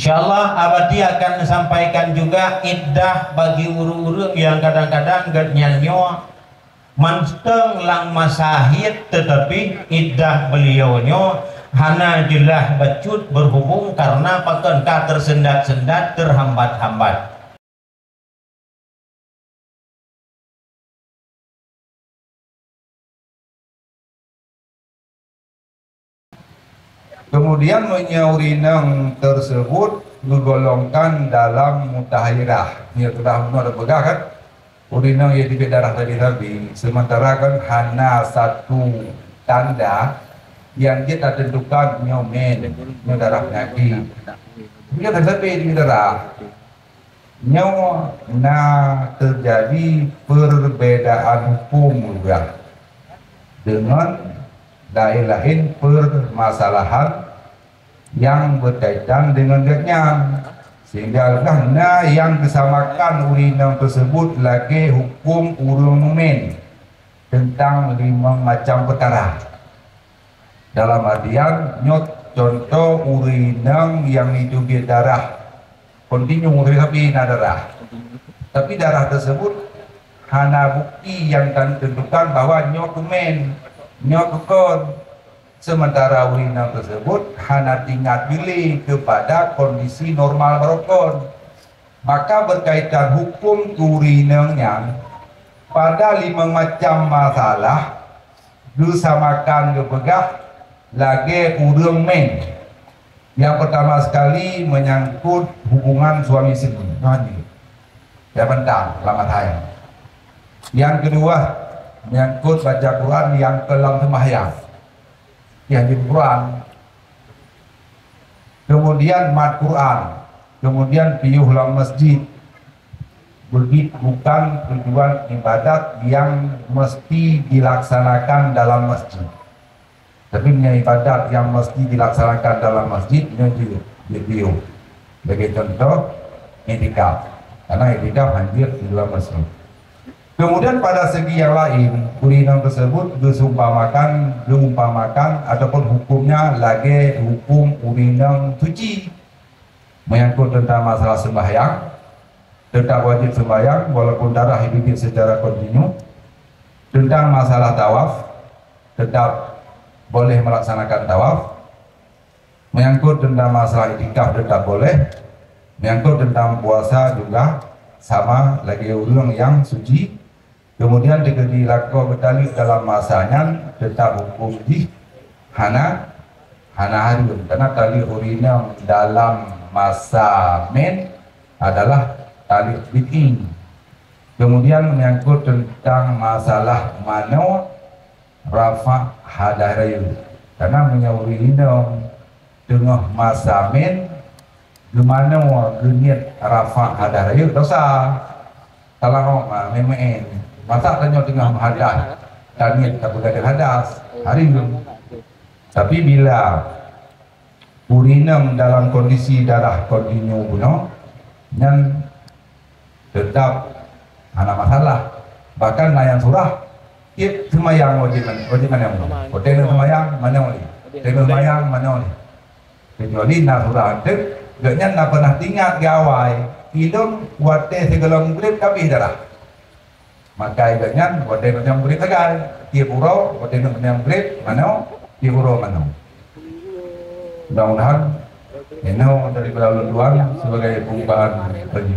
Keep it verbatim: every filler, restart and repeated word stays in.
Insya Allah, Abati akan sampaikan juga iddah bagi ureuëng-ureuëng nyang kadang-kadang gét nyan nyoe mantong lam masa haid, tetapi iddah beliau nyoe hana jeulaih bacut, berhubung karena pakon ka tersendat-sendat, terhambat-hambat. Kemudian, meunyoe ureuëng inong tersebut geugolongkan dalam mutahairah, nyoe sudah bunoe teupeugah kan, ureuëng inong nyang teubiet darah sabe-sabe, sementara kan hana satu tanda nyang jeuet tatentukan nyoe mén, nyoe darah peunyakit. Nyoe sabe-sabe teubiet darah. Nyoe na teujadi perbedaan huköm juga deungon laén-laén permasalahan nyang berkaitan deungon gét nyan, sehingga lheueh na nyang geusamakan ureuëng inong tersebut lagée huköm ureuëng mukmin teuntang limong macam peukara. Dalam artian, nyoe contoh ureuëng inong nyang jiteubiet darah kontinu, sabe-sabe na darah. Tapi darah tersebut hana bukti nyang tan-, tentukan bahwa nyoe keuh mén, nyoe keuh kon. Sementara ureuëng inong tersebut hana teuingat geulée keupada kondisi normal barokon. Maka berkaitan huköm keu ureuëng inong nyan, pada limong macam masalah geusamakan geupeugah lagée ureuëng mén. Nyang pertama sekali menyangkut hubungan suami isteri. Nah, ni. Nyang bantang, lam atai. Nyang keudua, menyangkut baca Quran nyang keu lam seumahyang. Nyang di Quran. Kemudian mat Quran. Kemudian piôh lam masjid. Begitu bukan tujuan ibadat yang mesti dilaksanakan dalam masjid. Tapi meunyoe ibadat nyang mesti dilaksanakan dalam masjid, nyoe jeuet, jeuet piôh. Sebagai contoh, iktikaf. Karena iktikaf hanjeuet di dalam masjid. Kemudian pada segi yang lain, ureuëng inong tersebut geusumpamakan, geuumpamakan ataupun hukumnya lagée hukum ureuëng inong suci. Menyangkut tentang masalah sembahyang, tetap wajib sembahyang walaupun darah itu secara kontinu. Tentang masalah tawaf, tetap boleh melaksanakan tawaf. Menyangkut tentang masalah iktikaf tetap boleh. Menyangkut tentang puasa juga sama lagée ureuëng nyang suci. Kemudian, jika dilakukan beutaleuk dalam masa nyan, tetap hukum jih hana, hana hareuem. Karena taleuk ureuëng inong dalam masa mén adalah taleuk bid'i. Kemudian, menyangkut tentang masalah manoe, rafa' hadas rayeuk. Karena meunyoe ureuëng inong teungoh masa mén, geumanoe geuniet rafa' hadas rayeuk, dosa. Kalau ma-, mén-mén, masa tanyoe teungoh meuhadas, taniet tapeugadôh hadas, hareuem. Tapi bila ureuëng inong dalam kondisi darah kontinu bunoe, nyan tetap hana masalah. Bahkan na nyang surah, tiep seumayang wajéb man-, wajéb manoe. Watée na seumayang, manoe lé. Watée na seumayang, manoe lé. Kecuali na surah teuk, gobnyan na pernah teuingat geuawai, ilôn watée sigohlom mugreb ka abéh darah. Maka gobnyan watée gobnyan mugreb sagai, tiep uroe watée gobnyan mugreb manoe, tiep uroe manoe. Mudah-mudahan inoe daripada ulôn tuan sebagai pembukaan tadi.